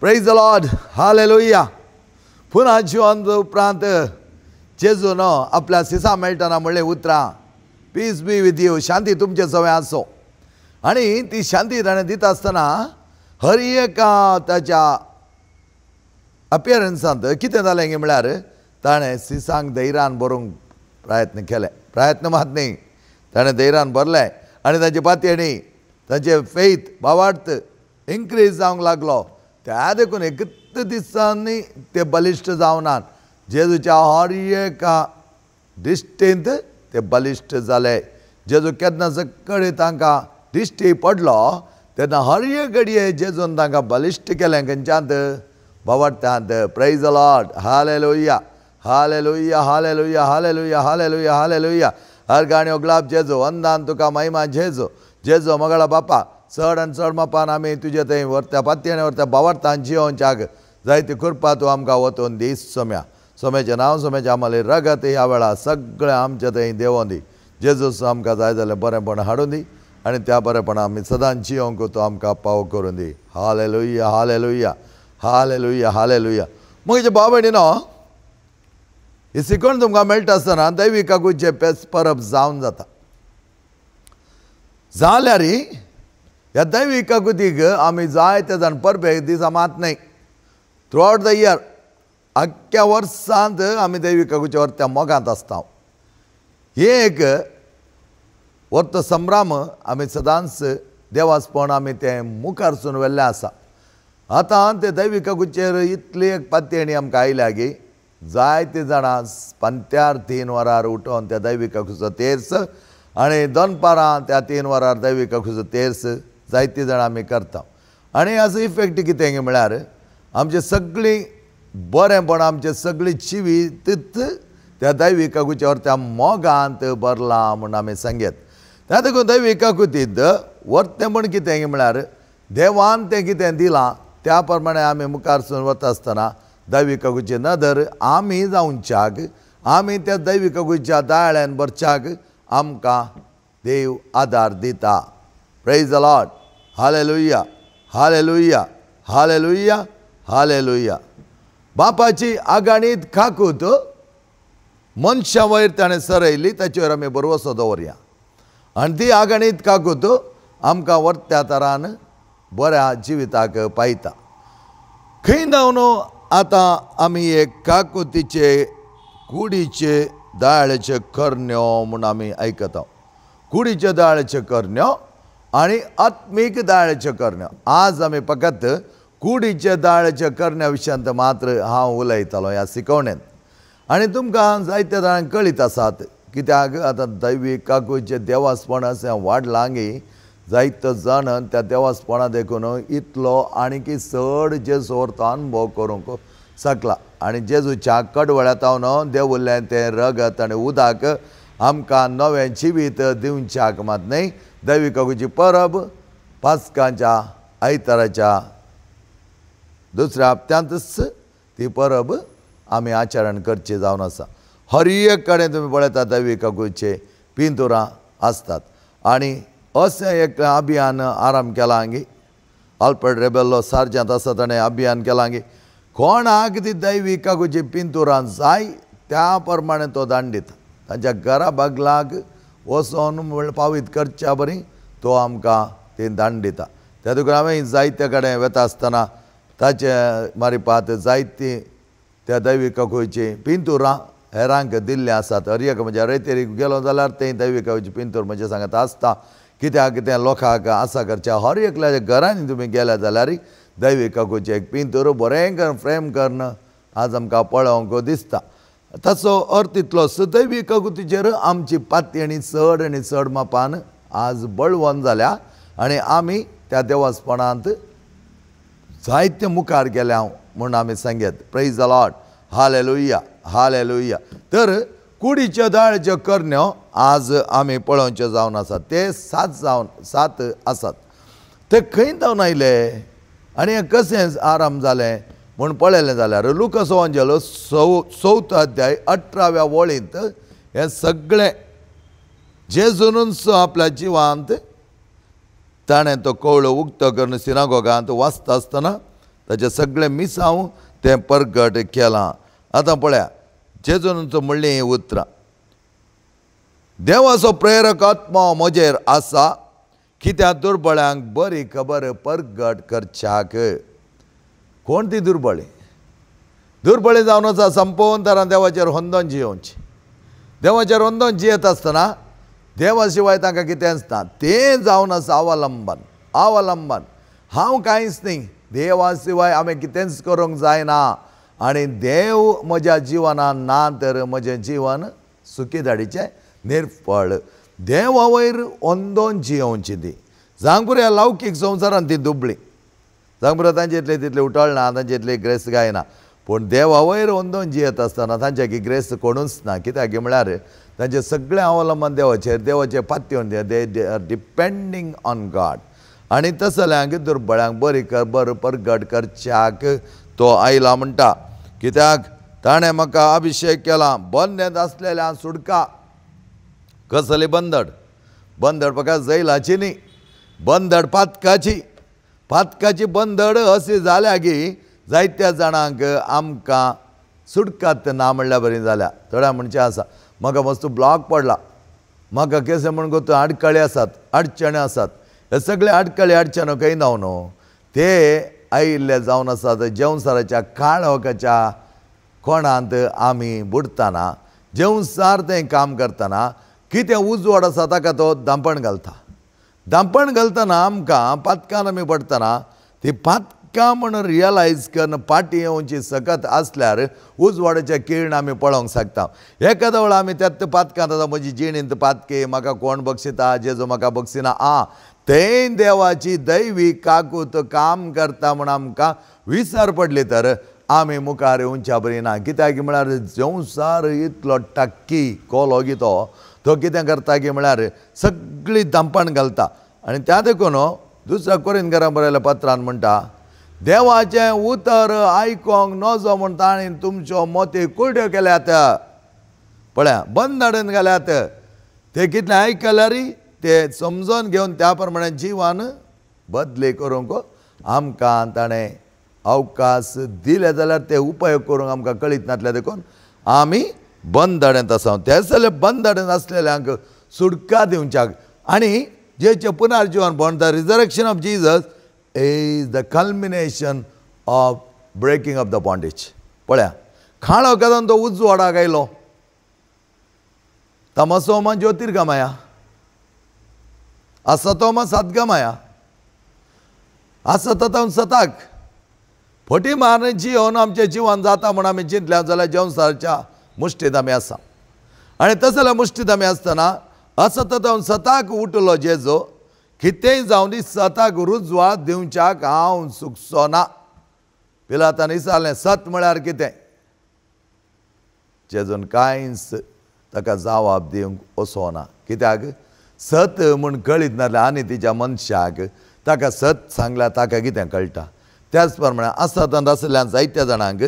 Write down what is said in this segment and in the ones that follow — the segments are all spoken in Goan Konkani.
Praise the Lord, hallelujah. पुन्हा जिवन उपरांत जेजून आपल्या सिसा मेळटना म्हणलें उतरां, पीस बी विथ you, शांती तुमचे सवें आसो. आनी ती शांती ताणें दिता आसतना हर एका ताच्या अपियरन्सांत कितें जालें गे म्हळ्यार ताणें सिसांक धैर्यान भरूंक प्रयत्न केले. प्रयत्न मात न्ही, ताणें धैर्यान भरलें आनी तांचे पातयेणी तांचे फेथ भावार्थ इन्क्रीज जावंक लागलो. त्या देखून एकच दिसांनी ते बलिश्ट जावनात, जेजूच्या हर एका दिश्टींत ते बलिश्ट जाले. जेजू केन्ना सकाळी तांकां दिश्टी पडलो तेन्ना हर एक घडये जेजून तांकां बलिश्ट केलें. खंयच्यांत? भावार्थांत. Praise the Lord, hallelujah, hallelujah, hallelujah, hallelujah, hallelujah, hallelujah. हर गाण्यो गुलाब जेजू, वंदान तुका महिमा जेजू. जेजू मगळा बापा, चड आनी चड मापान आमी तुजे थंय व्हरता पातयेन व्हरता भावार्थान जियोवच्याक जायती कृपा तूं आमकां वतून दीस सोम्या. सोम्याचें नांव, सोम्याचें आमले रगत ह्या वेळार सगळें आमचे थंय देंवोन दी. जेजूस आमकां जाय जाल्यार बरेंपण हाडून दी आनी त्या बरेंपणा आमी सदांच जियोवंक तूं आमकां पाव करून दी. Hallelujah, hallelujah, hallelujah, hallelujah. म्हजे भाव भयणीनो, ही शिकवण तुमकां मेळटा आसतना दैवी कागूचे पेस परब जावन जाता जाल्यार ह्या दैवी काकुतीक आमी जायते जाण परबे दिसा मात न्हय, थ्रू आवट the year, आख्ख्या वर्सांत आमी दैवी काकुच्या त्या मोगांत आसता. हे एक वर्त संभ्रम आमी सदांच देवासपण आमी तें मुखारसून व्हेल्लें आसा. आतां ते दैवी काकुचेर इतली एक पातयेणी आमकां आयल्या की जायते जाणां पंत्यार 3 वरार उठोवन त्या दैवी काकुचो तेर्स आनी दनपारां त्या 3 वरार दैवी काकुचो तेर्स जायते जाणां आमी करता. आनी हाचो इफेक्ट कितें म्हळ्यार आमचे सगळीं बरेंपण, आमचे सगळीं जिवीत त्या दैवी काकुच्या त्या मोगांत भरलां म्हूण आमी सांगयत. त्या देखून दैवी काकुतींत वर्तेंपण कितें म्हळ्यार देवान तें कितें दिलां त्या प्रमाणे आमी मुखारसून वता आसतना दैवी काकुची नदर आमी जावच्याक, आमी त्या दैवी काकुच्या दाळ्यान भरच्याक आमकां देव आदार दिता. Praise the Lord, hallelujah, hallelujah, hallelujah, hallelujah. बापाची आगाणीत काकूत मनशा वयर ताणें सरयली, ताचेर आमी भरवसो दवरया आनी ती आगाणीत काकूत आमकां वर्त्या तरान बऱ्या जिविताक पायता. खंय धांवन आतां आमी एक काकुतीचे कुडीचे दाळ्याचे करण्यो म्हूण आमी आयकता. कुडीचे दाळ्याचे करण्यो आनी आत्मीक दाळ्याचे करण्यो. आज आमी फकत कुडीचे दाळ्याचे करण्या विशयांत मात्र हांव उलयतालो ह्या शिकवणेंत. आनी तुमकां जायत्या जाणांक कळीत आसात कित्याक आतां दैवी काकुचे देवासपण अशें वाडलां गी जायतो जाण त्या देवासपणा देखून इतलो आनीकी चड जेजूचो तो अनुभव करूंक शकला. आनी जेजूच्या कडवळ्यांत हांव देवुल्लें तें रगत आनी उदक आमकां नवें जिवीत दिवच्याक मात न्हय. दैवी काकुची परब पास्कांच्या आयताराच्या दुसऱ्या हप्त्यांतच ती परब आमी आचरण करची जावन आसा. हर एक कडेन तुमी पळयता दैवी काकुचे पिंतुरां आसतात. आनी अशें एक अभियान आरंभ केलां गी आल्फ्रेड रेबेल्लो सार्जंत आसा ताणें अभियान केलां गी कोणाक ती दैवी काकुची पिंतुरां जाय त्या प्रमाणे तो दांड दिता. तांच्या घरा बगलाक वचोन पावीत करच्या बरी तो आमकां ती दांड दिता. त्या देखून हांवें जायते कडेन वता आसतना ताचे मारिपात जायती त्या दैवी काकुची पिंतुरां हेरांक दिल्लीं आसात. हर एक म्हणजे रेतेरीक गेलो जाल्यार तें दैवी काकुची पिंतूर म्हणजे सांगता आसता कित्याक तें लोकांक आसा करच्या. हर एकल्याच्या घरांनी तुमी गेल्या जाल्यार दैवी काकुचें एक पिंतूर बरें करून फ्रेम करून आज आमकां पळोवंक दिसता. ताचो अर्थ इतलोच, दैवी काकुतीचेर आमची पातयेणी चड आनी चड मापान आज बळवंत जाल्या आनी आमी त्या देवासपणांत जायते मुखार गेल्या म्हूण आमी सांगयत. Praise the Lord, hallelujah, hallelujah. तर कुडीच्यो दाळ्याच्यो करण्यो आज आमी पळोवच्यो जावन आसात. ते 7 आसात. ते खंय जावन आयले आनी हें कशें आराम जालें म्हूण पळयलें जाल्यार लुकास ओंजेलो 4 अध्याय 18व्या वळींत हें सगळें जेजूनच आपल्या जिवांत ताणें तो कवळो उक्तो करून सिनागोगांत वाचता आसतना ताचें सगळें मिसांव तें परगट केलां. आतां पळया जेजून म्हणलीं हीं उतरां, देवाचो प्रेरक आत्मो म्हजेर आसा कित्याक दुर्बळ्यांक बरी खबर परगट करच्याक. कोण ती दुर्बळी? दुर्बळी जावन आसा संपवन तरान देवाचेर होंदोन जियोवची. देवाचेर होंदोन जियेत आसतना देवा शिवाय तांकां कितेंच ना. तें जावन आसा अवलंबन. अवलंबन हांव कांयच न्ही, देवा शिवाय हांवें कितेंच करूंक जायना आनी देव म्हज्या जिवनान ना तर म्हजें जिवन सुखी धाडीचें निर्फळ. देवा वयर अंदोन जियोवची ती. जांगपुऱ्या लौकीक संवसारान ती दुबळी, जांगपुऱ्या तांचे इतले तितले उटळना, तांचे इतले ग्रेस गायना, पूण देवा वयर अंदोन जियेत आसतना तांच्या की ग्रेस कोणूच ना. कित्याक म्हळ्यार तांचें सगळें अवलंबन देवाचेर, देवाचेर पातयेवन they are depending on God. आनी तसल्यांक दुर्बळ्यांक बरी खबर परगट करच्याक तो आयला म्हणटा. कित्याक ताणें म्हाका अभिशेक केला बंदेंत आसलेल्या सुटका. कसली बंदड? बंदड म्हाका जैलाची न्ही, बंदड पातकाची. पातकाची बंदड अशी जाल्या की जायत्या जाणांक आमकां सुटकात ना म्हणल्या बरी जाल्या. थोड्या म्हणचें आसा म्हाका मस्त ब्लॉक पडला, म्हाका केसे म्हण गो आडखळी आसात, अडचणी आसात. हे सगळे आडखळी अडचणो खंय जावन न्हू ते आयिल्ले जावन आसात जेवसाराच्या काळोखाच्या कोणांत आमी बुडटना, जेवसार तें काम करतना कितें उजवाड आसा ताका तो दांपण घालता. दांपण घालतना आमकां पातकान आमी पडटना ती पातकां म्हण रियलायज करून फाटीं येवची सकत आसल्यार उजवाडाचें किर्ण आमी पळोवंक शकता. एखाद्या वेळार आमी त्याच पातकांत आतां म्हजी जिणेंत पातके, म्हाका कोण बक्षिता, जेजो म्हाका बक्षिना, आं तें देवाची दैवी काकूत काम करता म्हूण आमकां विसर पडली तर आमी मुखार येवच्या बरी ना. कित्याक म्हळ्यार संवसार इतलो टाक्की कोलो गी तो कितें करता की म्हळ्यार सगळी दांपण घालता. आनी त्या देखून दुसऱ्या कोरिंथकारां बरयल्या पत्रान म्हणटा देवाचें उतर आयकोंक नजो म्हूण ताणें तुमच्यो मोती कुरड्यो केल्यात, पळया बंद हाडून घाल्यात. ते कितलें आयकल्यार ते समजून घेवन त्या प्रमाणे जिवन बदली करूंक आमकां ताणें अवकाश दिले जाल्यार ते उपयोग करूंक आमकां कळीत नासले देखून आमी बंद धाडेंत आसा. तेच जाल्यार बंद धाडेंत आसलेल्यांक सुटका दिवच्याक आनी जेचें पुनर्जिवन born, the resurrection of Jesus is the culmination of breaking of the bondage. पळया खाणो करून तो उजवाडाक आयलो, तमसोमा ज्योतिर्गमया, असतोमा सद्गमया, असततम सताक. फटी मारून जिवन आमचें जिवन जाता म्हूण आमी चिंतल्या जाल्यार जेवसारच्या मुश्टींत आमी आसा. आनी तसल्या जाल्यार मुश्टींत आमी आसतना असततम सताक उठलो जेजो, कितेंय जावन दी सताक रुजवात दिवच्याक हांव सुकचो ना. पिलातान विचारलें सत म्हळ्यार कितें? जेजून कांयच ताका जवाब दिवंक वचो ना. कित्याक सत म्हूण कळीत नासलें आनी तिच्या मनशाक ताका सत सांगल्यार ताका कितें कळटा. त्याच प्रमाणे आसतन आसल्यान जायत्या जाणांक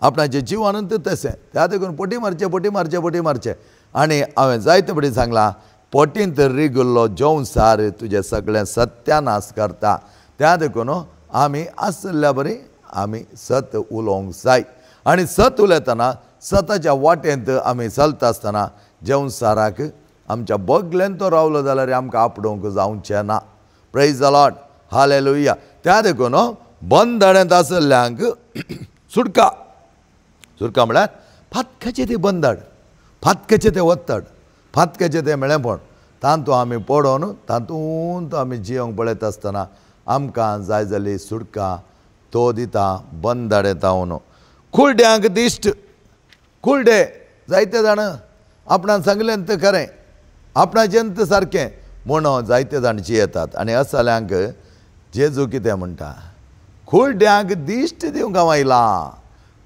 आपणाचें जिवनूच तशें, त्या देखून पटी मारचें पटी मारचें पटी मारचें. आनी हांवें जायते पटी सांगलां पटींत रिगुल्लो जेवसार तुजें सगळें सत्यानाश करता. त्या देखून आमी आसल्या बरी आमी सत उलोवंक जाय. आनी सत उलयतना सताच्या वाटेंत आमी चलता आसतना जेवसाराक आमच्या बगलेन तो रावलो जाल्यार आमकां आपडोवंक जावचें ना. Praise the Lord, hallelujah. त्या देखून बंद धाडेंत आसल्ल्यांक सुटका. सुटका म्हळ्यार फातकाचें तें बंदड, फातकाचें तें वत्तड, फातकाचें तें मेळेपण, तातूंत आमी पडोन तातूंत आमी जियोंक पळयत आसतना आमकां जाय जाल्ली सुटका तो दिता बंद धाडेंत जावन. कुलड्यांक दिश्ट, कुलडे जायते जाण आपणान सांगलें तें खरें, आपणाचें तें सारकें म्हणून जायते जाण जियेतात. आनी असल्यांक जेजू कितें म्हणटा, कुलड्यांक दिश्ट दिवंक हांव आयलां.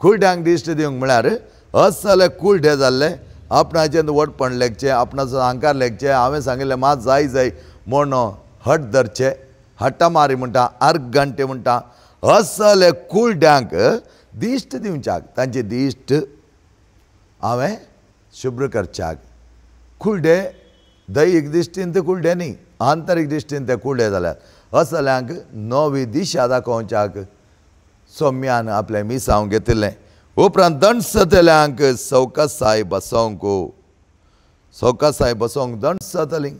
कुलड्यांक दिश्ट दिवंक म्हळ्यार असले कुलडे जाल्ले आपणाचें व्हडपण लेखचें, आपणाचो अहंकार लेखचें, हांवें सांगिल्लें मात जाय जाय म्हूण हट धरचें, हट्टामारी म्हणटा, अर्गंटे म्हणटा. असले कुलड्यांक दिश्ट दिवच्याक, तांची दिश्ट हांवें शुभ्र करच्याक. कुलडे दैहीक दिश्टीन ते कुलडे न्ही, आंतरीक दिश्टीन ते कुलडे जाल्यात. असल्यांक नवी दिशा दाखोवच्याक सोम्यान आपलें मिसांव घेतिल्लें. उपरांत दंड सवकासाय बसोवंक, सवकासाय बसोवंक दंड जातली.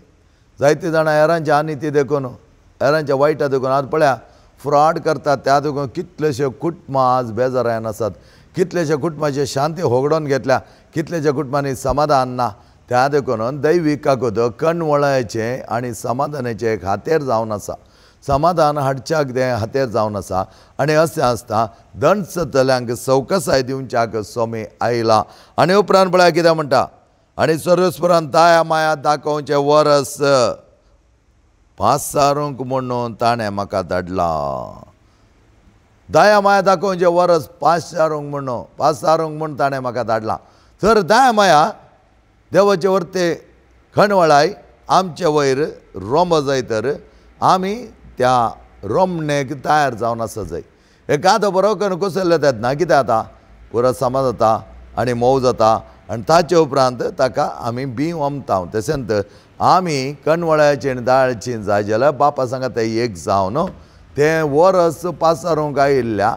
जायते जाणां हेरांच्या आनी ती देखून, हेरांच्या वायटा देखून आज पळया फ्रॉड करतात. त्या देखून कितलेशे कुटुंबां आज बेजारायन आसात, कितलेशे कुटुंबाचे शांती होगडोवन घेतल्या, कितलेशे कुटुंबांनी समाधान ना. त्या देखून दैवीक कागद कणवळाचें आनी समाधानाचें एक हातेर जावन आसा, समाधान हाडच्याक तें हातेर जावन आसा. आनी अशें आसता दंड जातल्यांक सवकसाय दिवच्याक सोमी आयला. आनी उपरांत पळया कितें म्हणटा, आनी सर्वेस्परान दया माया दाखोवचें वरस पासारूंक म्हणून ताणें म्हाका धाडला. दया माया दाखोवचें वरस पासारूंक म्हणून, पासारूंक म्हूण ताणें म्हाका धाडला. तर दया माया देवाचे वरते खणवळाय आमचे वयर रोमो जाय तर आमी त्या रोमणेक तयार जावन आसा जाय. एकादो बरो करून कोसळ्ळो तेन्ना कितें जाता, पुरो समा जाता आनी मोव जाता आनी ताचे उपरांत ताका आमी बी ओमता. तशेंच आमी कणवळ्याची आनी दाळची जाय जाल्यार बापा सांगा तें एक जावन तें वरस पासारूंक आयिल्ल्या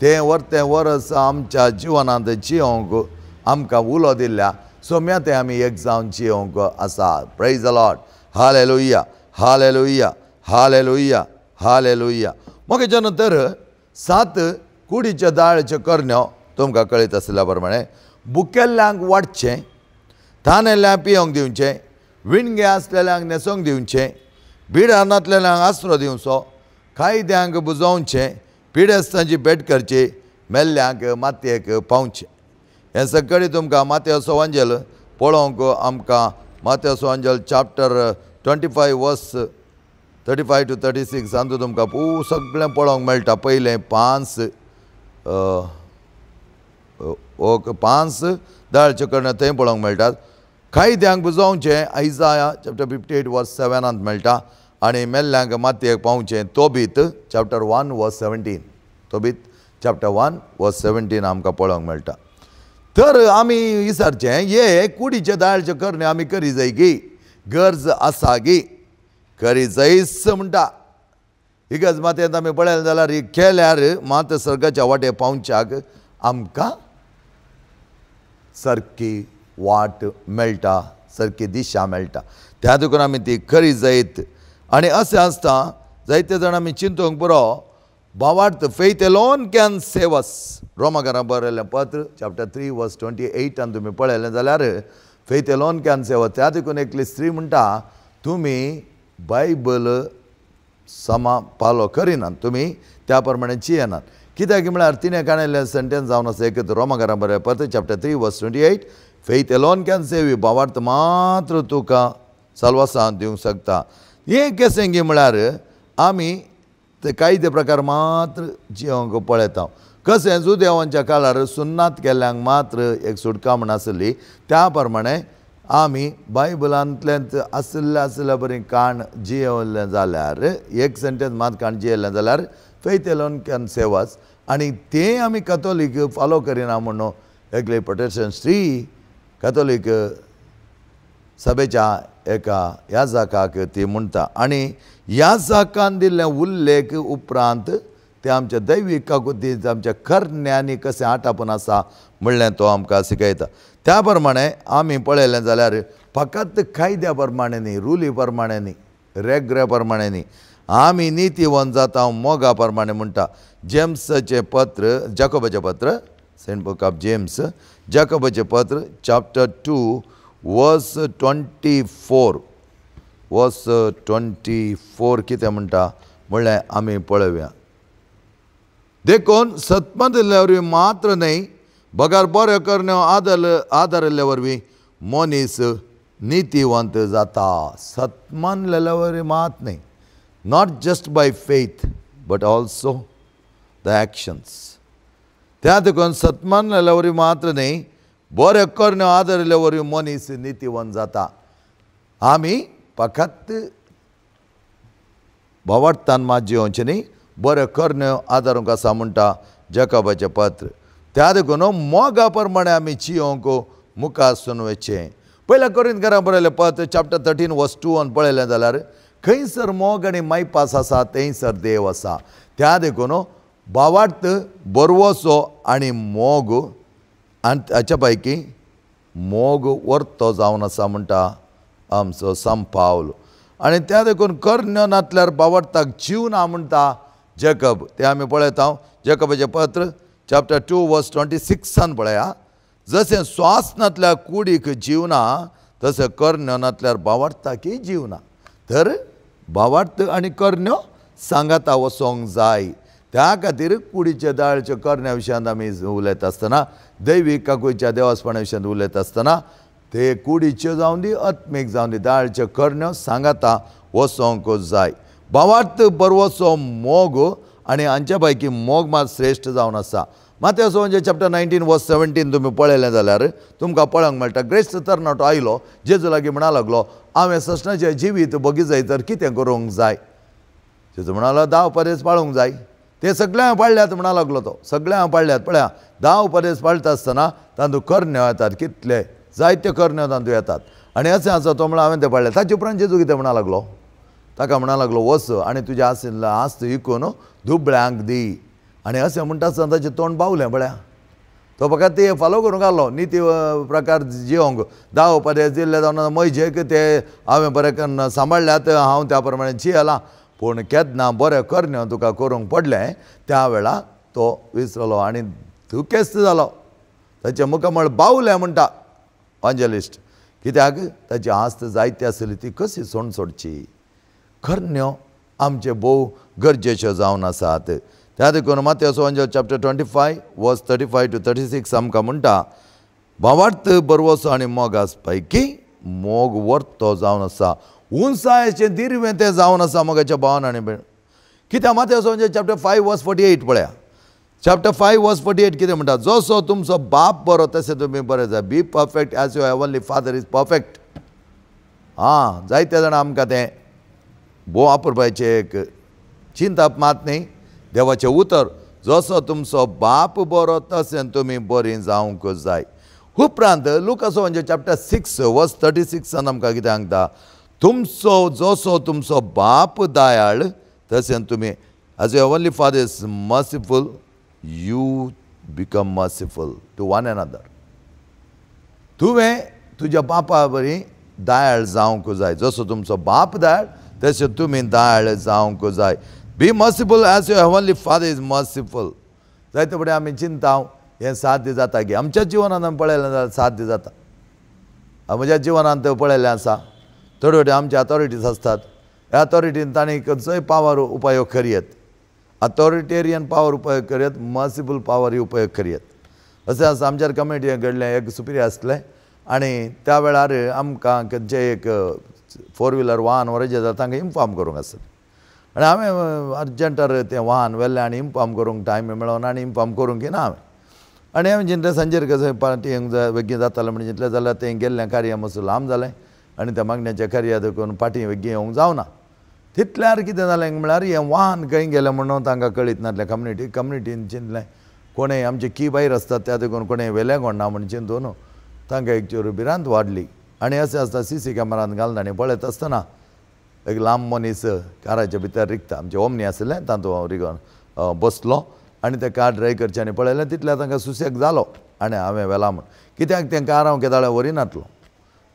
तें वरतें वरस आमच्या जिवनांत जियोंक आमकां उलो दिल्ल्या सोम्या तें आमी एक जावन जियोंक आसा. Praise the Lord. Hallelujah, hallelujah, hallelujah, hallelujah. मग नंतर सात कुडीच्या दाळच्यो करण्यो तुमकां कळीत आशिल्ल्या प्रमाणे बुकेल्ल्यांक वाडचें, तानेल्ल्यांक पियोंक दिवचें, विणगे आसलेल्यांक न्हेसोंक दिवचें, बिडां नातलेल्यांक आसरो दिवचो, कायद्यांक बुजोवचें, पिडेस्तांची भेट करची, मेल्ल्यांक मातयेक पावचें. हें सगळें तुमकां मातयेचो वांजेल पळोवंक आमकां मातयेचो वांजेल चॅप्टर 25 वर्स 35 to 36 हातूंत तुमकां पूर्ण सगळें पळोवंक मेळटा. पयलें पांच पांच दाळच्यो करण्यो थंय पळोवंक मेळटात. कायद्यांक बुजोवचें आयजाया चॅप्टर 58 वर्स 7 मेळटा. आनी मेल्ल्यांक मातयेक पावचें तोबीत चॅप्टर 1 वर्स 17, तोबीत चॅप्टर 1 वर्स 17 आमकां पळोवंक मेळटा. तर आमी विचारचें हे कुडीचे दाळच्यो करण्यो आमी करी जाय गी, गरज आसा गी, करी जायच म्हणटा. ही गरज मातयेंत आमी पळयलें जाल्यार ही केल्यार मात सर्गाच्या वाटे पावच्याक आमकां सारकी वाट मेळटा, सारकी दिशा मेळटा. त्या देखून आमी ती खरी जायत. आनी अशें आसता जायते जाण आमी चिंतूंक पुरो भावार्थ faith alone can save us. रोमाकारां बरयलें पत्र चॅप्टर 3 वर्स 28 तुमी पळयलें जाल्यार faith alone can save us. त्या देखून एकली स्त्री म्हणटा तुमी बायबल समा पालो करिनात, तुमी त्या प्रमाणे चियेनात. कित्याक म्हळ्यार तिणें काणयल्लें सेंटेन्स जावन आसा एक रोमाकारां बरयलें पत्र चॅप्टर 3 वर्स 28 faith alone can save you, भावार्थ मात्र तुका साल्वासांव दिवंक शकता. हें केसेंगी म्हळ्यार आमी ते कायदे प्रकार मात्र जियोंक पळयता. कशें जुदेवांच्या काळार सुन्नात केल्ल्यांक मात्र एक सुटका म्हण आसली, त्या प्रमाणे आमी बायबलांतल्यान आशिल्ल्या आशिल्ल्या बरी काण जियेवलें जाल्यार एक सेंटेन्स मात काण जियेलें जाल्यार faith alone can save us. आनी तें आमी कथोलीक फॉलो करिना म्हणून एकले प्रोटेस्टंट स्त्री कथोलीक सभेच्या एका याजकाक ती म्हणटा. आनी याजकान दिल्ले उल्लेख उपरांत ते आमच्या दैवीक काकुतींत आमच्या करण्यांनी कशें आटापून आसा म्हणलें तो आमकां शिकयता. त्या प्रमाणे आमी पळयलें जाल्यार फकत कायद्या प्रमाणे न्ही, रुली प्रमाणे न्ही, रेगऱ्या प्रमाणे न्ही, आमी नितीवंत जाता मोगा प्रमाणे म्हणटा. जेम्साचें पत्र, जाकोबाचें पत्र, सेंट बूक ऑफ जेम्स, जाकोबाचें पत्र चॅप्टर 2 वर्स 24, वर्स 24 कितें म्हणटा म्हणलें आमी पळोवया. देखून सतमंतल्या वरवीं मात्र न्हय बगर बऱ्यो करण्यो आदारिल्ल्या वरवीं मनीस नितीवंत जाता. सतमानलेल्या वरवीं मात न्हय, not just by faith but also the actions. त्या देखून सतमानलेल्या वरवीं मात्र न्हय बऱ्यो करण्यो आदारिल्ल्या वरवीं मनीस नितीवंत जाता. आमी फकत भावार्थान मात जियोवचें न्ही, बऱ्यो करण्यो आदारूंक आसा म्हणटा जाकोबाचें पत्र. त्या देखून मोगा प्रमाणे आमी जियोवंक मुखार सून वचचें. पयल्या कोरिंथकारां बरयलें पत्र चॅप्टर 13 वर्स 2 पळयलें जाल्यार खंयसर मोग आनी मायपास आसा थंयसर देव आसा. त्या देखून भावार्थ बरवसो आनी मोग आनी ताच्या पैकी मोग वर्तो जावन आसा म्हणटा आमचो संपावल. आनी त्या देखून करण्यो नातल्यार भावार्थाक जीव ना म्हणटा जेकब. तें आमी पळयता जेकबाचें पत्र चॅप्टर 2 वर्स 26 पळया. जशें स्वास नातल्यार कुडीक जीव ना तशें करण्यो नातल्यार भावार्थाकय जीव ना. तर भावार्थ आनी करण्यो सांगाता वचोंक जाय. त्या खातीर कुडीच्या दाळच्या करण्या विशयांत आमी उलयता आसतना दैवीक काकूच्या देवासपणा विशयांत उलयता आसतना ते कुडीच्यो जावन दी आत्मीक जावन दी दाळच्यो करण्यो सांगाता वचोंक जाय. भावार्थ बरवसो मोग आनी हांच्या पैकी मोग मात श्रेश्ठ जावन आसा. मात्याचो म्हणजे चॅप्टर 19 वर्स 17 तुमी पळयलें जाल्यार तुमकां पळोवंक मेळटा. ग्रेस्त तरणाटो आयलो जेजू लागीं म्हणा लागलो हांवें ससणाचें जिवीत बगी जाय तर कितें करूंक जाय. जेजू म्हणालो 10 उपदेश पाळूंक जाय. ते सगळे हांव पाळल्यात म्हणा लागलो तो. सगळे हांव पाळल्यात. पळया 10 उपदेश पाळटा आसतना तातूंत करण्यो येतात कितले जायते करण्यो तातूंत येतात. आनी अशें आसा तो म्हणल्यार हांवें ते पाळ्ळे. ताचे उपरांत जेजू कितें म्हणा लागलो ताका म्हणा लागलो वच आनी तुजें आशिल्लें आस्त विकून दुबळ्यांक दी. आनी अशें म्हणटा आसतना ताचें तोंड बावलें. पळया तो फकत ते फोलो करूंक आसलो निती प्रकार जिवंक 10 उपदेश दिल्ले जावन म्हजेक ते हांवें बरें करून सांबाळ्ळ्यात हांव त्या प्रमाणे जियेलां. पूण केन्ना बरें करण्यो तुका करूंक पडलें त्या वेळा तो विसरलो आनी दुखेस्त जालो. ताचें मुखामळ बावलें म्हणटा वांजेलिस्ट. कित्याक ताची आस्त जायती आसली ती कशी सोण सोडची. करण्यो आमचे भोव गरजेच्यो जावन आसात. त्या देखून मात्याचो वांजेल चॅप्टर 25 वर्स 35 to 36 आमकां म्हणटा भावार्थ बरवसो आनी मोग पैकी मोग वर्तो जावन आसा. उंचायेचें दिरवें तें जावन आसा मोगाच्या भावान आनी भयण. कित्याक मात्याचो म्हणजे चॅप्टर 5 वर्स 48 पळया. चॅप्टर 5 वर्स 48 कितें म्हणटा जसो तुमचो बाप बरो तशें तुमी बरें जाय. Be perfect as your heavenly father is perfect. आं जायते जाणां आमकां तें भोव वापरपाचें एक चिंतप मात न्ही देवाचें उतर जसो तुमचो बाप बरो तशें तुमी बरीं जावंक जाय. उपरांत लुकासो म्हणजे चॅप्टर 6 वर्स 36 आमकां कितें सांगता तुमचो जसो तुमचो बाप दयाळ तशें तुमी as your heavenly father is merciful you become merciful to one another. तुवें तुज्या बापा बरी दयाळ जावंक जाय. जसो तुमचो बाप दयाळ तशें तुमी दयाळ जावंक जाय. Be merciful as your heavenly father is merciful. जायते फुडें आमी चिंता हें साध्य जाता की आमच्या जिवनांत आमी पळयलें जाल्यार साध्य जाता. म्हज्या जिवनांत पळयलें आसा थोडे थोडे आमचे अथॉरिटीज आसतात. ह्या अथॉरिटीन तांणी खंयचोय पावर उपयोग करयत अथॉरिटेरियन पावर उपयोग करयत मर्सिफूल पावरय उपयोग करयत. अशें आसा आमच्या कम्युनिटीन घडलें एक सुपिरियर आसलें आनी त्या वेळार आमकां खंयचें एक 4 व्हिलर वाहन व्हरचें जाल्यार तांकां इन्फॉर्म करूंक आसलें. आनी हांवें अर्जंटार तें वाहन व्हेलें आनी इन्फॉर्म करूंक टायम मेळोना आनी इन्फॉर्म करूंक ना हांवें. आनी हांवें चिंतलें सांजेर कशें पार्टी बेगीन जातालें म्हण चिंतलें जाल्यार तें गेल्लें कार्य मातसो लांब जालें आनी त्या मागण्याचें कार्य देखून पाटी बेगीन येवंक जावना. तितल्यार कितें जालें म्हळ्यार हें वाहन खंय गेलें म्हणून तांकां कळीत नासलें. कम्युनिटीन चिंतलें कोणें आमचे की भायर आसतात त्या देखून कोणें व्हेलें कोण ना म्हण चिंतून तांकां एक चोर भिरांत वाडली. आनी अशें आसता CC कॅमेरान घालना आनी पळयत आसतना एक लांब मनीस काराच्या भितर रिगता. आमचें ओमनी आसलें तातूंत हांव रिगोन बसलो आनी तें कार ड्रायव करचें आनी पळयलें तितल्यार तांकां सुसेग जालो आनी हांवें व्हेलां म्हण. कित्याक तें कार हांव केदाळे व्हरिनातलो.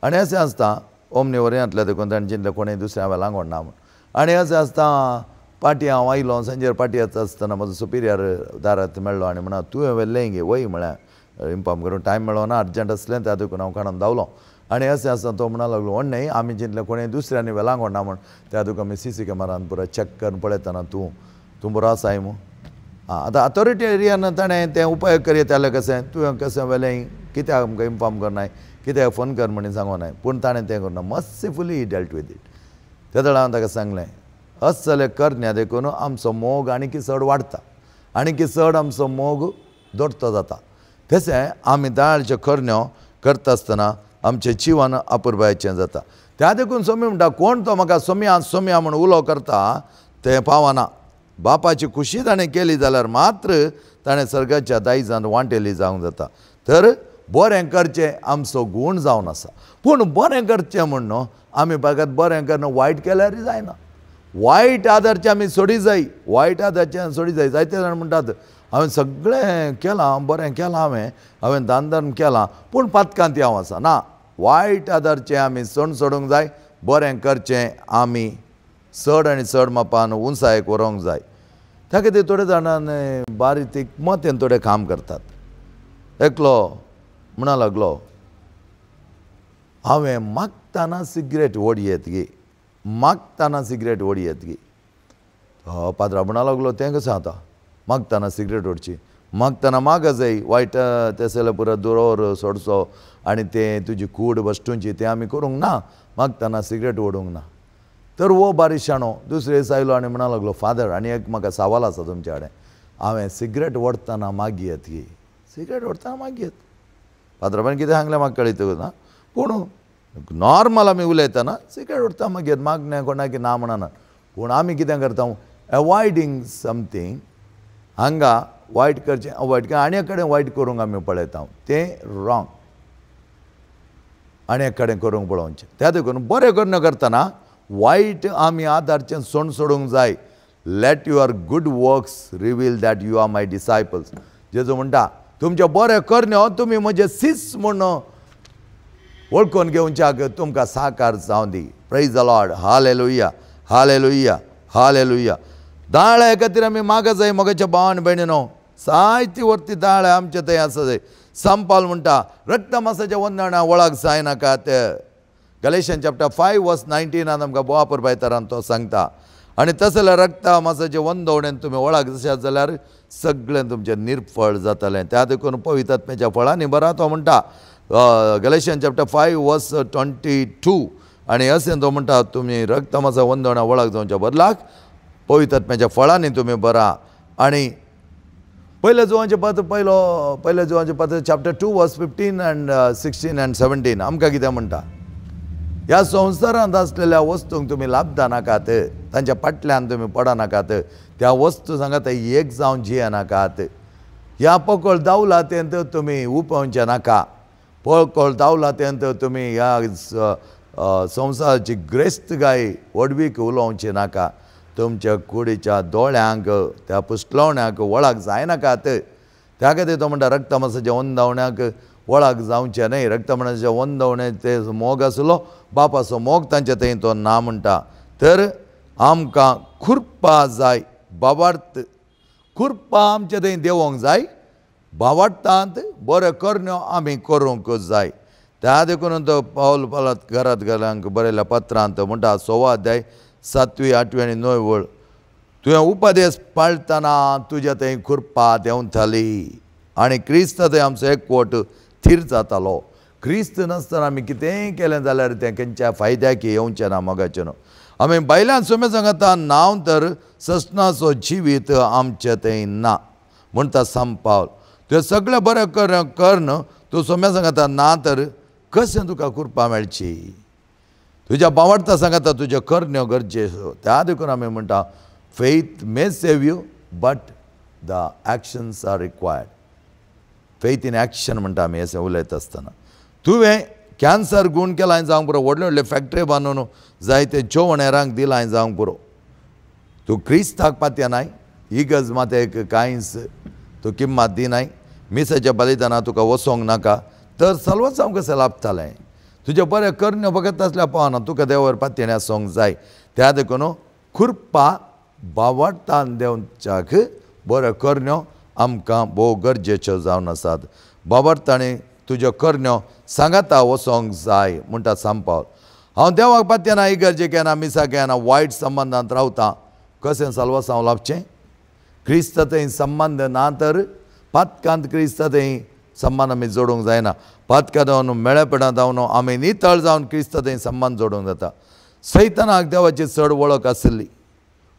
आनी अशें आसता ओमनी व्हरिनातलें देखून ताणें चिंतलें कोणें दुसऱ्या व्हेलां कोण ना म्हण. आनी अशें आसता पाटी हांव आयलो सांजेर पाटी येता आसतना म्हजो सुपिरियर दारांत मेळ्ळो आनी म्हणा तुवें व्हेल्लें गे वय म्हळ्यार इन्फॉर्म करून टायम मेळ्ळो ना अर्जंट आसलें त्या देखून हांव काडून धांवलो. आनी अशें आसता तो म्हणा लागलो व्हड न्ही आमी चिंतलें कोणें दुसऱ्यांनी व्हेलां कोण ना म्हण त्या देखून आमी CC कॅमेरान पुरो चॅक करून पळयतना तूं तूं बरो आसाय मू. आं आतां अथॉरिटेरियन ताणें तें उपयोग करयत जाल्यार कशें तुवें कशें व्हेलें कित्याक आमकां इन्फॉर्म करनाय कित्याक फोन कर म्हणून सांगोनाय. पूण ताणें तें करूं ना मर्सिफुली डेल्ट विथ it. त्या वेळार हांवें ताका सांगलें असले करण्या देखून आमचो मोग आनीक चड वाडटा आनीक चड आमचो मोग दोडतो जाता. तशें आमी दाळच्यो करण्यो करता आसतना आमचें जिवन अपुरबायेचें जाता. त्या देखून सोमी म्हणटा कोण तो म्हाका सोम्या सोम्या म्हूण उलो करता तें पावना. बापाची खुशी ताणें केली जाल्यार मात्र ताणें सर्गाच्या दायजान वांटेली जावंक जाता. तर बरें करचें आमचो गूण जावन आसा. पूण बरें करचें म्हण न्हू आमी बागात बरें करना वायट केल्यार जायना. वायट आदारचें आमी सोडी जाय, वायट आदारचें सोडी जाय. जायते जाण म्हणटात हांवें सगळें केलां, बरें केलां, हांवें दान धर्म केलां, पूण पातकांत हांव आसा. ना, वायट आदारचें आमी सण सोडूंक जाय, बरें करचें आमी चड आनी चड मापान उंचायेक व्हरूंक जाय. त्या खातीर थोडे जाणांनी बारीक मतेन थोडे काम करतात. एकलो म्हणा लागलो, हांवें मागतना सिगरेट ओडयेत गे, मागतना सिगरेट ओडयेत गे. पाद्रा म्हणा लागलो, तें कशें आतां मागतना सिगरेट ओडची, मागतना माग जाय, वायट तें पुरो दुरोर सोडचो आनी तें तुजी कूड वस्तूंची तें आमी करूंक ना, मागतना सिगरेट ओडूंक ना. तर हो बारीक शाणो दुसरे दीस आयलो आनी म्हणा लागलो, फादर आनी एक म्हाका सवाल आसा तुमच्या कडेन, हांवें सिगरेट ओडटना मागयेत गे, सिगरेट ओडटना मागयेत. पाद्राबान कितें सांगलें म्हाका कळीत ना, पूण नॉर्मल आमी उलयतना सिगरेट ओडटा मागीर मागणें कोणाक ना म्हणना, पूण आमी कितें करता, एवॉयडींग समथींग, हांगा वायट करचें अवॉयड कर, आनी एक कडेन वायट करूंक आमी पळयता, तें रॉंग. आनी एक कडेन करूंक पळोवचें. त्या देखून बरें करून करतना वायट आमी आदारचें सोण सोडूंक जाय. Let your good works reveal that you are my disciples. जेजू म्हणटा तुमचें बरें करण्यो तुमी म्हजे सीस म्हूण वळखून घेवच्याक तुमकां साकार जावं दी. Praise the Lord. Hallelujah, hallelujah, hallelujah. दाळ्या खातीर आमी मागा जाय म्हज्या भावान भयणीनो, जायती वरती दाळ्या आमचे थंय आसा जाय. संपाल म्हणटा रक्तमासाच्या वंदना वळख जायनाकात. गलेशन चॅप्टर 5 वर्स 19 आमकां बोवा पुरबायतारान तो सांगता. आनी तशें जाल्यार रक्तमासाचे वंदवणेन तुमी वळख जशात जाल्यार सगळें तुमचें निर्फळ जातलें. त्या देखून पवित्र आत्म्याच्या फळांनी बरा तो म्हणटा गलेशन चॅप्टर 5 वर्स 22. आनी अशें तो म्हणटा तुमी रक्तमासा वंदवणा वळख जावच्या बदलाक पवित्र आत्म्याच्या फळांनी तुमी बरा. आनी पयल्या जुवांचें पत्र, पयल्या जुवांचें पत्र चॅप्टर 2 वर्स 15 आनी 16 आनी 17 आमकां कितें म्हणटा, ह्या संवसारांत आसलेल्या वस्तूंक तुमी लाभदा नाकात, तांच्या फाटल्यान तुमी पडनाकात, त्या वस्तू सांगात एक जावन जियेनाकात. ह्या पकळ दावला तेंत तुमी उपोवचें नाका, पकळ दावला तेंत तुमी ह्या संवसाराची ग्रेस्त गाय व्हडवीक उलोवचें नाका. तुमच्या कुडीच्या दोळ्यांक त्या पुसलवण्याक वळख जायनाकात. त्या खातीर तो म्हणटा रक्तमासाच्या वंदावण्याक वळख जावचें न्हय. रक्तमासाच्या वंदवणे ते मोग आसलो बापाचो मोग तांचे थंय तो ना म्हणटा. तर आमकां खुरपा जाय, बाबार्थ खुरपा आमचे थंय देंवोंक जाय, बावार्थांत बरें करण्यो आमी करूंक जाय. त्या देखून तो पावल पालात घरांत घरांक बरयल्या पत्रांत म्हणटा 6 अध्याय 7वी 8वी आनी 9 वळ, तुवें उपदेश पाळटना तुज्या थंय खुरपा देंवताली आनी क्रिस्त थंय आमचो एकवट थीर जातालो. क्रिस्त नासतना आमी कितेंय केलें जाल्यार तें खंयच्या फायद्याक येवचें ना. मोगाचें न्हू आमी बायलां सुमे सांगता नांव तर ससनाचो जिवीत आमचें थंय ना म्हणटा संपावल. तुवें सगळें बरें कर तूं सोम्या सांगता ना तर कशें तुका कृपा मेळची. तुज्या बावडता सांगता तुज्यो करण्यो गरजेच्यो. त्या देखून आमी म्हणटा faith may save you but the actions are required. Faith in action म्हणटा आमी अशें उलयता आसतना. तुवें कॅन्सर गूण केलां जावंक पुरो, व्हडले व्हडले फॅक्टरी बांदून जायते जेवण हेरांक दिलां जावंक पुरो, तूं क्रिस्ताक पातयनाय, इगर्ज मातेक कांयच तूं किम्मत दिनाय, मिसाच्या बलिदाना तुका वसोंक नाका, तर सलवासांव कशें लाभतालें. तुजें बरें करण्यो फकत आसल्यार पावना, तुका देवार पातयेन आसूंक जाय. त्या देखून खुरपा बावडतान देवच्याक बऱ्यो करण्यो आमकां भोव गरजेच्यो जावन आसात. बावडताणी तुज्यो करण्यो सांगाता वचोंक जाय म्हणटा संपावल. हांव देवाक पातयेना, इगर्जेक येना, मिसाक येना, वायट संबंदांत रावता, कशें साल्वासांव लाभचें? क्रिस्त थंय संबंद ना तर पातकांत क्रिस्त थंय संबंद आमी जोडूंक जायना. पातकां जावन मेळेपणां जावन आमी नितळ जावन क्रिस्त थंय संबंद जोडूंक जाता. सैतानाक देवाची चड वळख आशिल्ली,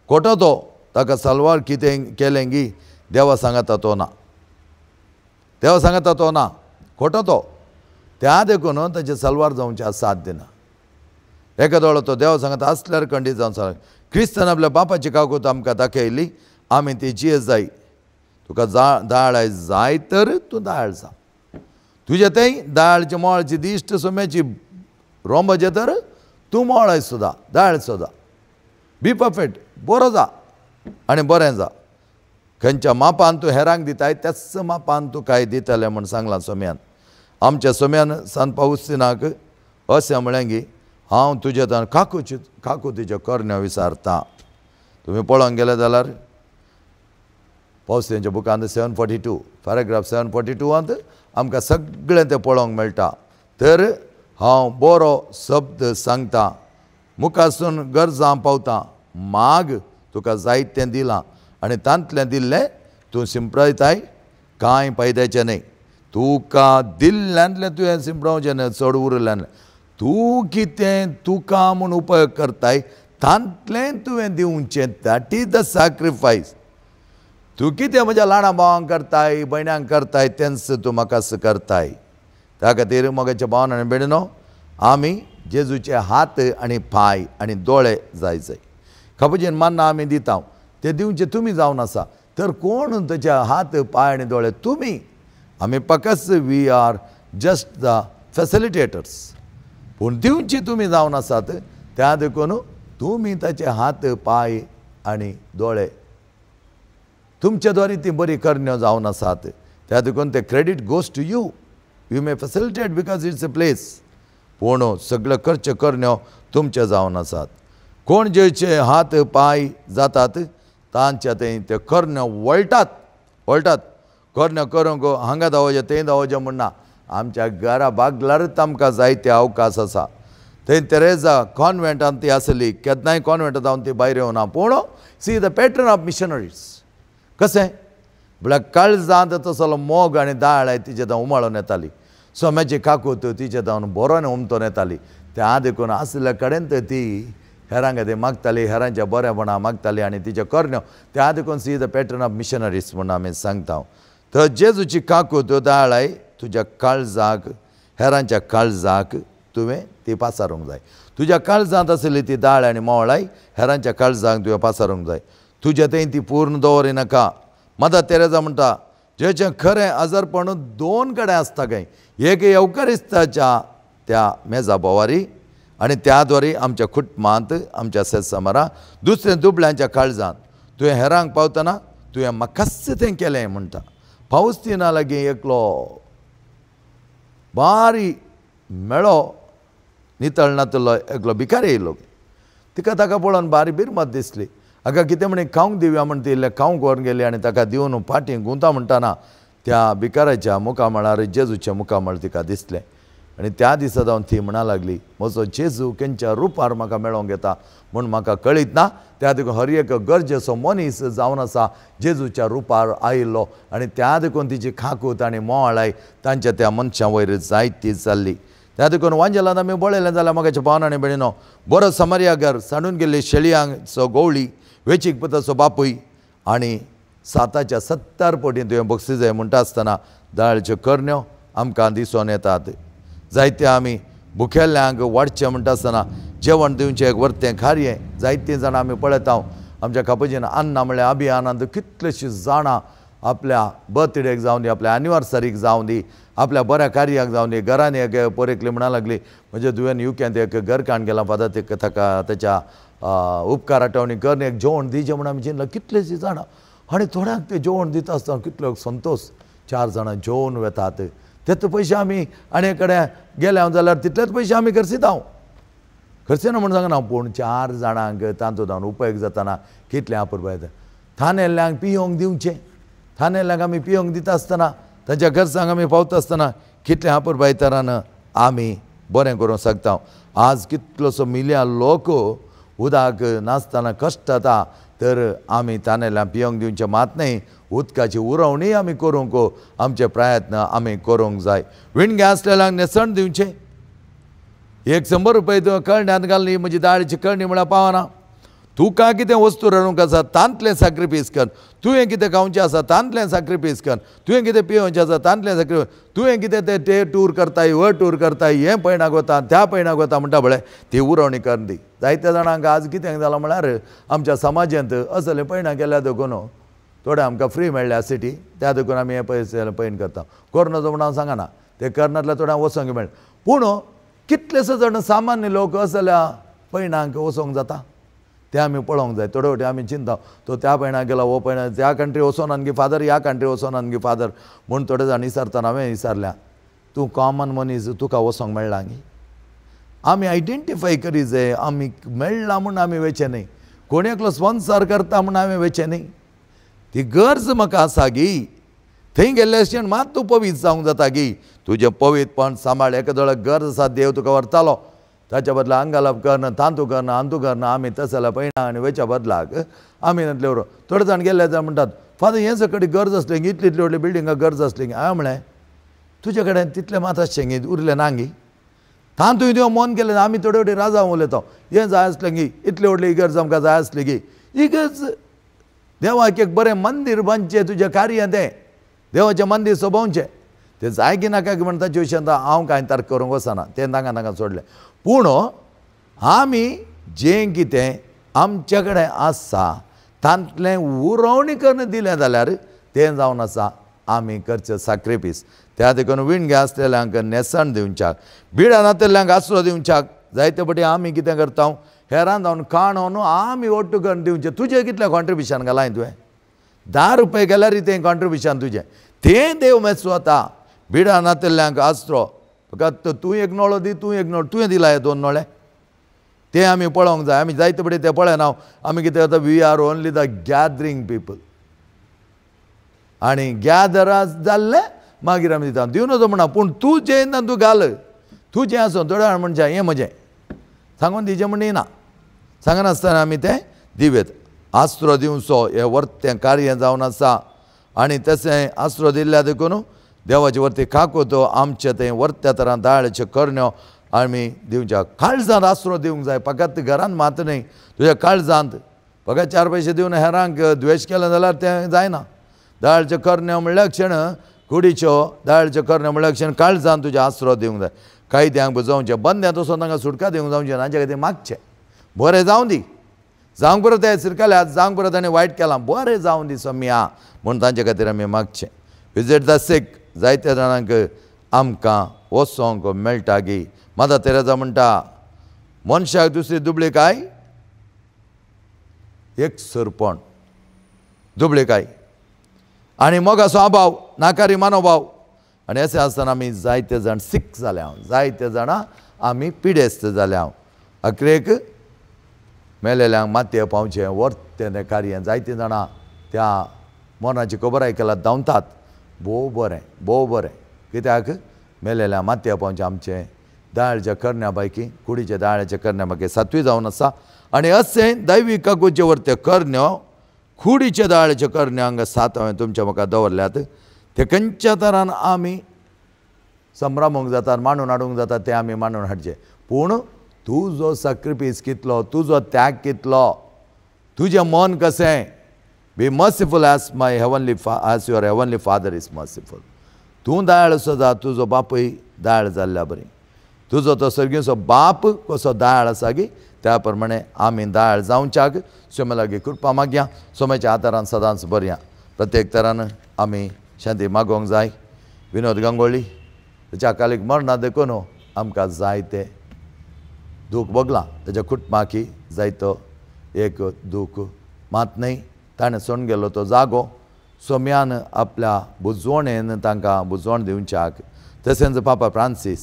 खोटो तो, ताका साल्वार कितें केलें गी देवा सांगता तो ना, देवा सांगता तो ना, खोटो तो. त्या देखून ताचें साल्वार जावचें साथ दिना. एका दोळो तो देवा सांगता आसल्यार खंडीत जावन सांग. क्रिस्तान आपल्या बापाची काकूत आमकां दाखयली, आमी ती जिये जाय. तुका दाळ जाय तर तूं दाळ जा, तुजें थंय दाळची मोळची दिश्ट सोम्याची रोंबाचें तर तूं मोळाय सुद्दां, दाळ सुद्दां. बी परफेक्ट, बरो जा आनी बरें जा. खंयच्या मापान तूं हेरांक दिताय त्याच मापान तूं काय दितलें म्हूण सांगलां सोम्यान. आमच्या सोम्यान सान पावुस्तिनाक अशें म्हळें की हांव तुज्या तान काकूची काकू तुज्यो करण्यो विचारता. तुमी पळोवंक गेले जाल्यार पावस्तीनाच्या बुकांत 742 पॅराग्राफ 742 आमकां सगळें तें पळोवंक मेळटा. तर हांव बरो शब्द सांगता, मुखासून गरजां पावता, माग तुका जायतें दिलां आनी तांतलें दिल्लें तूं शिंपडायताय कांय फायद्याचें न्हय. तुका दिल्ल्यांतलें तुवें शिंपडावचें न्हय, चड उरिल्ल्यान तूं कितें तुका म्हूण उपयोग करताय तांतलें तुवें दिवचें. That is the sacrifice. तूं कितें म्हज्या ल्हाना भावांक करताय भयण्यांक करताय तेंच तूं म्हाकाच करताय. त्या खातीर म्हज्या भावान आनी भयणीनो आमी जेजूचे हात आनी पांय आनी दोळे जाय जाय. कापुजीन मान्ना आमी दिता ते दिवचे तुमी जावन आसा, तर कोण ताच्या हात पांय आनी दोळे तुमी. आमी पकस we are just the facilitators, पूण दिवची तुमी जावन आसात. त्या देखून तुमी ताचे हात पांय आनी दोळे तुमच्या द्वारे ती बरी करण्यो जावन आसात. त्या देखून ते credit goes to you. You may facilitate because it's a place, पूण सगळे खर्च करण्यो तुमचे जावन आसात. कोण जेचे हात पांय जातात तांच्या थंय ते करण्यो वळटात वळटात. करण्यो करूंक हांगा धांवचें थंय धांवचें म्हण ना. आमच्या घरा बागलारच आमकां जायते अवकाश आसा. थंय तेरेजा कॉन्वेंटान ती आसली, केन्नाय कॉन्वेंटान जावन ती भायर येवना. पूण see the pattern of missionaries कशें म्हळ्यार काळजांत तसलो मोग आनी दाळ तिचे जावन उमाळून येताली. सोम्याची काकूत तिचे जावन बरोन उमतोन येताली. त्या देखून आसल्या कडेन ती हेरांक ती मागताली, हेरांच्या बरेपणा मागताली आनी तिचे करण्यो. त्या देखून see the pattern of missionaries म्हूण आमी सांगता. तर जेजूची काकूत दाळाय तुज्या काळजाक हेरांच्या काळजाक तुवें ती पासारूंक जाय. तुज्या काळजांत आसली ती दाळ आनी मोवळाय हेरांच्या काळजाक तुवें पासारूंक जाय. तुज्या थंय ती पूर्ण दवरिनाका. मदर तेरेजा म्हणटा जेचें खरें आजारपण दोन कडेन आसता खंय, एक येवकारिस्ताच्या त्या मेजा भोवारी आनी त्या द्वारे आमच्या कुटुंबांत आमच्या सेसमारा, दुसरें दुबळ्यांच्या काळजांत. तुवें हेरांक पावतना तुवें म्हाकाच तें केलें म्हणटा. पावस्तिना लागीं एकलो बारी मेळो नितळ नातलो एकलो भिकारी येयलो. तिका ताका पळोवन बारी बिरमत दिसली. हाका कितें म्हणी खावंक दिवया म्हण ती इल्लें खावंक व्हरून गेली आनी ताका दिवन फाटीं गुंता म्हणटाना त्या भिकाराच्या मुखामळार जेजूच्या मुखामळ तिका दिसलें. आनी त्या दिसा जावन ती म्हणा लागली म्हजो जेजू खंयच्या रुपार म्हाका मेळोंक येता म्हूण म्हाका कळीत ना. त्या देखून हर एक गरजेचो मनीस जावन आसा जेजूच्या रुपार आयिल्लो. आनी त्या देखून तिची खाकूत आनी मोवाळाय तांच्या त्या मनशां वयर जायती जाल्ली. त्या देखून वांजेलान आमी पळयलें जाल्यार म्हाका भावन आनी भयणीनो बरो समारिया घर सांडून गेल्ली शेळयांचो गोवळी वेचीक पुताचो बापूय आनी 7 70 पटी तुवें बक्षीस जाय म्हणटा आसतना दाळच्यो करण्यो आमकां दिसून येतात. जायते आमी भुकेल्ल्यांक वाडचें म्हणटा आसतना जेवण दिवचें एक वर्तें खारयें जायतीं जाणां आमी पळयता. आमच्या कापुजीन अन्ना म्हळ्यार अभियानांत कितलेशीं जाणां आपल्या बर्थडेक जावं दी, आपल्या एनिवर्सरीक जावं दी, आपल्या बऱ्या कार्याक जावं दी, घरान एक पोरेकली म्हणा लागली म्हणजे तुवें युकेंत एक घर काण गेलां फादर ते ताका तेच्या उपकार आठवणी कर एक जेवण दिवचें म्हूण आमी चिंतलां. कितलेशीं जाणां आनी थोड्यांक तें जेवण दिता आसतना कितलो संतोश, 4 जाणां जेवन वेतात. तेच पयशे आमी आनी कडेन गेले हांव जाल्यार तितलेच पयशे आमी खर्चिता. हांव खर्चिना म्हूण सांगना, पूण 4 जाणांक तांचो जावन उपयोग जाताना कितलें अपुरबाय येता. थानेल्ल्यांक पियोंक दिवचें, थानेल्ल्यांक आमी पियोंक दिता आसतना तांच्या घरचांक आमी पावता आसतना कितलें अपुरबाय तरान आमी बरें करूंक शकता. आज कितलोसो मिलयां लोक उदक नासतना कश्ट जाता, तर आमी तानेल्यांक पियोंक दिवचें मात न्हय, उदकाची उरवणी आमी करूंक आमचे प्रयत्न आमी करूंक जाय. विणगे आसलेल्यांक न्हेसण दिवचें. 100 रुपये तुवें कळण्यांत घालली म्हजी दाळीची कळणी म्हळ्यार पावना. तुका कितें वस्तू रडूंक आसा तांतलें सॅक्रिफायस कर, तुवें कितें खावचें आसा तांतलें सॅक्रिफायस कर, तुवें कितें पिवचें आसा तांतलें सॅक्रिफायस, तुवें कितें ते टूर करताय हो टूर करताय, हें पयणाक वता त्या पयणाक वता म्हणटा पळय ती उरवणी कर दी. जायत्या जाणांक आज कितें जालां म्हळ्यार आमच्या समाजांत असलें पयणां केल्या देखून थोडे आमकां फ्री मेळ्ळ्या सिटी, त्या देखून आमी हे पयशे पयण करता. करना म्हूण हांव सांगना, ते करनातल्या थोड्यांक वचोंक मेळ्ळें, पूण कितलेशे जाण सामान्य लोक असल्या पयणांक वचोंक जाता. तें आमी पळोवंक जाय. थोडे फावटी आमी चिंता तो त्या पयणा गेला हो पयणा त्या कंट्री वचोन गे फादर ह्या कंट्री वचोन गे फादर म्हूण थोडे जाण विचारतना हांवें विचारल्या तूं कॉमन मनीस तुका वचोंक मेळ्ळा गी. आमी आयडेंटिफाय करी जाय आमी मेळ्ळा म्हूण आमी वेचें न्हय, कोण एकलो स्पॉन्सर करता म्हूण हांवें वेचें न्हय, ती गरज म्हाका आसा गी. थंय गेल्ले अशें मात तूं पवीत जावंक जाता गी, तुजें पवितपण सांबाळ. एका गरज आसा देव तुका व्हरतालो ताच्या बदला अंगालाप करना तांतू करना आंतू करना आमी तशें जाल्यार पळयना आनी वेच्या बदलाक आमी नातले उरो. थोडे जाण गेल्ले जाण म्हणटात फादर हें सकडी गरज आसली इतली इतली व्हडली बिल्डिंगाक गरज आसली. हांवें म्हळें तुजे कडेन तितलें मात आसचें गी उरलें ना गी, तांतूय देव मन केलें. आमी थोडे फावटी राजा उलयता हें जाय आसलें गी, इतली व्हडली इगर्ज आमकां जाय आसली गी. इगर्ज देवाक एक बरें मंदीर बांदचें तुजें कार्य तें देवाचें मंदीर सोबोवचें तें जाय की नाका की म्हण ताचे विशयान हांव कांय तारख करूंक वचना, तें तांकां तांकां सोडलें. पूण आमी जें कितें आमचे कडेन आसा तांतलें उरोवणी करून दिलें जाल्यार तें जावन आसा आमी करचें साक्रिफीस. त्या देखून विणगे आसलेल्यांक न्हेसण दिवच्याक, बिडां नातिल्ल्यांक आसरो दिवच्याक जायते फावटी आमी कितें करता हेरान जावन काणून आमी ओट्टू करून दिवचें. तुजें कितलें कॉन्ट्रिब्युशन घालां तुवें 10 रुपये गेल्यार तें कॉन्ट्रिब्युशन तुजें तें देव मेच वता. बिडां नातिल्ल्यांक आसरो फकत तूं एक नळो दी तूं एक नळो तुवें दिला हे 2 नळे तें आमी पळोवंक जाय. आमी जायते फावटी तें पळयना आमी कितें करता we are only the gathering people आनी गॅदर जाल्लें मागीर आमी दिता दिवन वचो म्हणा. पूण तूं जें ना तूं घाल तूं जें आसूं थोडे जाण म्हणचे हें म्हजें सांगून दिवचें म्हण ना, सांगनासतना आमी तें दिवयेत. आसरो दिवचो हें वर्तें कार्य जावन आसा आनी तशें आसरो दिल्ल्या देखून देवाचे वरती काकोतो आमचें तें वर्त्या तरान दाळाच्यो करण्यो आमी दिवच्या. काळजांत आसरो दिवंक जाय, फकत घरांत मात न्हय तुज्या काळजांत. फकत 4 पयशे दिवन हेरांक द्वेश केलें जाल्यार तें जायना. दाळाच्यो करण्यो म्हणल्यार क्षण कुडीच्यो दाळाच्यो करण्यो म्हणल्यार क्षण काळजांत तुज्या आसरो दिवंक जाय. कायद्यांक बुजोवचें बंद्यांत वचून तांकां सुटका दिवंक जावचें, तांचे खातीर मागचें बरें जावं दी, जावंक पुरो ते सिरकल्यात जावंक पुरो ताणें वायट केलां बरें जावं दी सोम्या म्हूण तांचे खातीर आमी मागचें. विजीट the सीक जायत्या जाणांक आमकां वचोंक मेळटा गी. मदर तेरेजा म्हणटा मनशाक दुसरी दुबळी काय एक सरपण दुबळी काय आनी मोगाचो अभाव नाकारी मनोभाव. आनी अशें आसतना आमी जायते जाण सीक जाल्या, जायते जाणां आमी पिडेस्त जाल्या. अखेरेक मेलेल्यांक मातये पावचें वर्तें तें कार्य जायतीं जाणां त्या मरणाची खबर आयकल्यार धांवतात. भोव बरें भोव बरें कित्याक मेलेल्या मातये पावचें आमचें दाळच्या करण्या पैकी कुडीच्या दाळ्याच्या करण्या पैकी सातवी जावन आसा. आनी अशें दैवी कागूचे वर्ते करण्यो कुडीच्या दाळ्याच्यो करण्यो हांगा 7 हांवें तुमच्या म्हाका दवरल्यात. ते खंयच्या तरान आमी संभ्रमूंक जाता मांडून हाडूंक जाता तें आमी मांडून हाडचें. पूण तुजो साक्रिफीस कितलो, तुजो त्याग कितलो, तुजें मन कशें. Be merciful as my heavenly as your heavenly father is merciful. तूं दयाळ आसो तुजो बापूय दयाळ जाल्ल्या बरी, तुजो तो सर्गीचो बाप कसो दयाळ आसा गी त्या प्रमाणे आमी दयाळ जावच्याक सोमे लागीं कृपा मागया. सोम्याच्या आदारान सदांच बरया. प्रत्येक तरान आमी शांती मागोवंक जाय. विनोद गांगोळी ताच्या अकालीक मरना देखून आमकां जायते दूख भोगलां, ताच्या कुटुंबाकी जायतो एक दूख मात न्हय. ताणें सोडून गेलो तो जागो सोम्यान आपल्या बुजवणेन तांकां बुजवण दिवच्याक. तशेंच पापा फ्रांसीस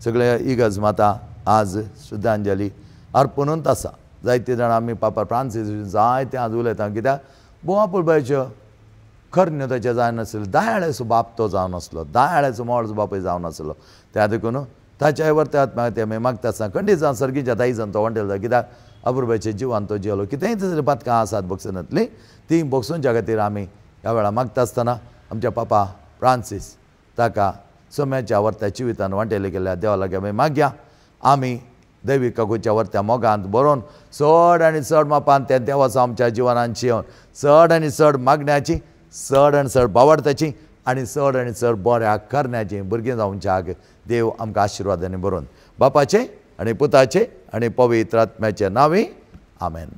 सगळे इगर्ज माता आज श्रद्धांजली अर्पणूच आसा. जायते जाणां आमी पापा फ्रांसीस जायते आज उलयता कित्याक भोव आपुलबायच्यो करण्यो ताचें जायनासल्यो. दयाळेचो बाप तो जावन आसलो, दयाळेचो मोळचो बापूय जावन आसलो. त्या देखून ताच्या वरत्या आत्म्या आमी मागता आसतना खंडीत जावन सर्गीच्या दायजान तो वांटेल जाय कित्याक अपुरबायच्या जिवान तो जियेलो. कितेंय तसलीं पातकां आसात भोगसनातलीं तीं भोगसोवच्या खातीर आमी ह्या वेळार मागता आसतना आमच्या पापा फ्रांसीस ताका सोम्याच्या वर्त्या जिवितान वांटेले गेल्या देवा लागीं आमी मागया. आमी दैवी कागूच्या वर्त्या मोगांत बरोवन चड आनी चड मापान त्या देवाचो आमच्या जिवनान जिवन चड आनी चड मागण्याची, चड आनी चड बावडताची आनी चड बऱ्या करण्याची भुरगीं जावच्याक देव आमकां आशिर्वादांनी बरोवन. बापाचे आनी पुताचे आनी पवित्र आत्म्याचे नांवी आमेन.